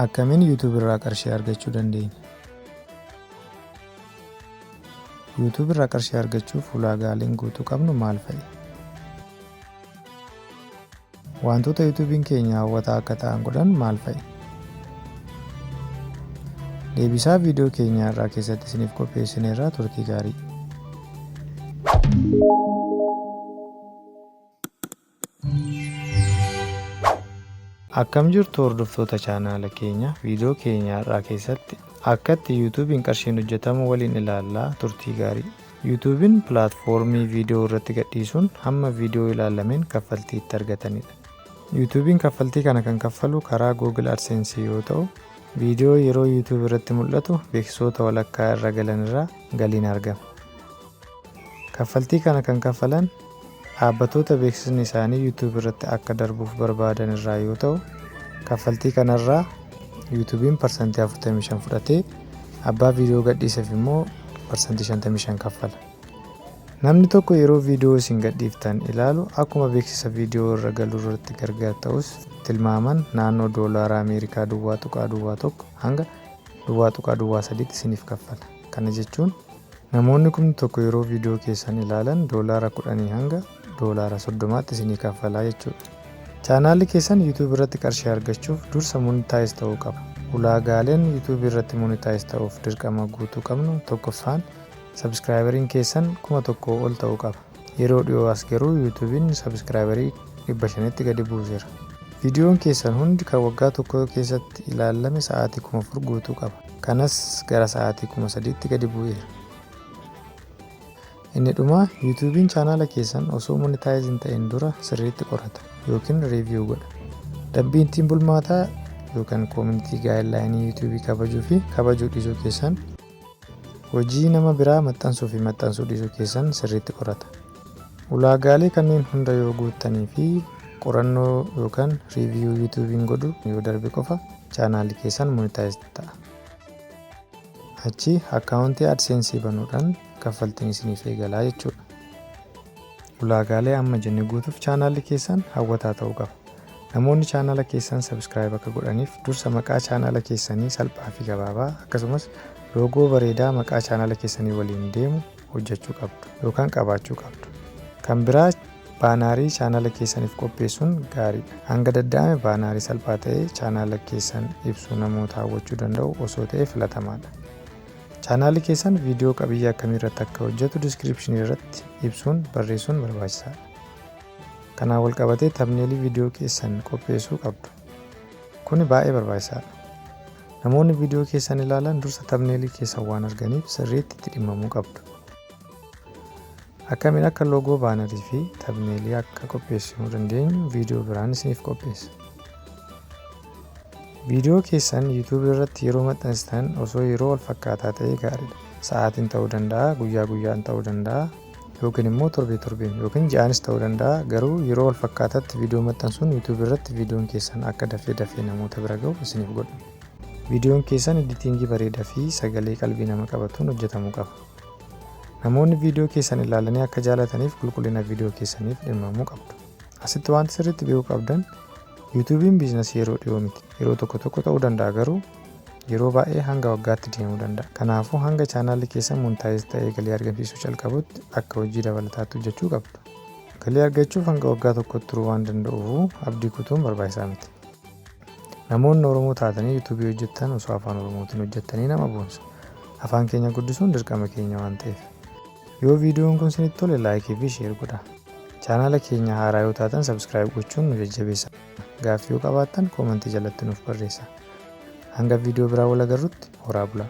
Akkamiin YouTube irraa qarshii argachuu dandeenya? YouTube irraa qarshii argachuuf ulaagaaleen guutuu qabnu maal fa'i? Wantoota YouTube'n keenya hawwataa akka ta'an godhan maal fa'i? Deebisaa viidiyoo keenya har'aa keessatti isiniif qopheessineerra. Turtii gaarii. Akkam jirtu hordoftoota chaanaala keenya? Viidiyoo keenya har'aa keessatti akkatti YouTube'n qarshiin hojjetamu waliin ilaallaa. Turtii gaarii. YouTube'n pilaatfoormii viidiyoo irratti gadhiisuun hamma viidiyoo ilaalameen kaffaltii itti argatanidha. YouTube'n kaffaltii kana kan kaffalu karaa Google AdSense yoo ta'u, viidiyoo yeroo YouTube irratti mul'atu beeksisoota walakkaa irra galan irraa galiin argama. Kaffaltii kana kan kaffalan dhaabbatoota beeksisni isaanii YouTube irratti akka darbuuf barbaadan irraa yoo ta'u, kaffaltii kanarraa YouTube'n parsantii 45 fudhatee abbaa viidiyoo gadhiiseef immoo parsantii 55 kaffala. Namni tokko yeroo viidiyoo isin gadhiiftan ilaalu akkuma beeksisa viidiyoo irra galu irratti gargar ta'us, tilmaaman naannoo doolaara Ameerikaa 0.01 hanga 0.03tti isiniif kaffala. Kana jechuun namoonni 1000 yeroo viidiyoo keessan ilaalan doolaara 10 hanga doolaara 30tti isinii kaffala jechuudha. Chaanaalli keessan YouTube irratti qarshii argachuuf dursa monetize ta'uu qaba. Ulaagaaleen YouTube irratti monetize ta'uuf dirqama guutuu qabnu tokkoffaan subscriberiin keessan 1000 ol ta'uu qaba. Yeroo dhiyoo as garuu YouTube'n subscriberii 500tti gadi buuseera. Viidiyoon keessan hundi kan waggaa tokko keessatti ilaalame sa'aatii 4000 guutuu qaba. Kanas gara sa'aatii 3000tti gadi bu'eera. Inni dhumaa, YouTube'n chaanaala keessan osoo monetize hin ta'in dura sirriitti qorata yookiin review godha. Dambii ittiin bulmaataa yookaan community guideline YouTube kabajuu fi kabajuu dhiisuu keessan, hojii nama biraa maxxansuu fi maxxansuu dhiisuu keessan sirriitti qorata. Ulaagaalee kanneen hunda yoo guuttanii fi qorannoo yookaan review YouTube'n godhu yoo darbe qofa chaanaalli keessan monetize ta'a. Achi akkaawuntii AdSense banuudhaan kaffaltiin isiniif eegalaa jechuudha. Ulaagaalee amma jenne guutuuf chaanaalli keessan hawwataa ta'uu qaba. Namoonni chaanaala keessan subscribe akka godhaniif dursa maqaa chaanaala keessanii salphaa fi gabaabaa, akkasumas loogoo bareedaa maqaa chaanaala keessanii waliin deemu hojjechuu qabdu yookaan qabaachuu qabdu. Kan biraa, baanaarii chaanaala keessaniif qopheessuun gaariidha. Hanga danda'ame baanaarii salphaa ta'ee chaanaala keessan ibsu namoota hawwachuu danda'u osoo ta'e filatamaadha. Chaanaalli keessan viidiyoo qabiyyee akkamii irratti akka hojjetu description irratti ibsuun barreessuun barbaachisaadha. Kanaan wal qabatee thumbnailii viidiyoo keessan qopheessuu qabdu. Kuni baay'ee barbaachisaadha. Namoonni viidiyoo keessan ilaalan dursa thumbnailii keessan waan arganiif sirriitti itti dhimmamuu qabdu. Akkamiin akka loogoo, baanarii fi thumbnailii akka qopheessinuu dandeenyu viidiyoo biraan isiniif qopheessa. Viidiyoo keessan YouTube irratti yeroo maxxansitan osoo yeroo wal fakkaataa ta'ee gaariidha. Sa'aatiin ta'uu danda'a, guyyaa guyyaan ta'uu danda'a, yookiin immoo torbee torbeen yookiin ji'aanis ta'uu danda'a. Garuu yeroo wal fakkaataatti viidiyoo maxxansuun YouTube irratti viidiyoon keessan akka dafee dafee namoota bira ga'u isiniif godha. Viidiyoon keessan editingii bareedaa fi sagalee qalbii nama qabatuun hojjetamuu qaba. Namoonni viidiyoo keessan ilaalanii akka jaalataniif qulqullina viidiyoo keessaniif dhimmamuu qabdu. Asitti wanti sirriitti beekuu qabdan, YouTube'n biizinasii yeroo dhiyoo miti. Yeroo tokko tokko ta'uu danda'a, garuu yeroo baay'ee hanga waggaatti deemuu danda'a. Kanaafuu hanga chaanaalli keessan monetize ta'ee galii argamsiisuu calqabutti akka hojii dabalataatti hojjechuu qabdu. Galii argachuuf hanga waggaa tokkotti turuu waan danda'uuf abdii kutuun barbaachisaa miti. Namoonni Oromoo taatanii YouTube hojjettan osoo afaan Oromootiin hojjettanii nama boonsa. Afaan keenya guddisuun dirqama keenya waan ta'eef. Yoo viidiyoon kun isinitti tole like fi share godhaa. Chaanaala keenya haaraa yoo taatan subscribe gochuun nu jajjabeessaa. Gaaffii yoo qabaattan koomantii jalatti nuuf barreessaa. Hanga viidiyoo biraa wal agarrutti horaa bulaa.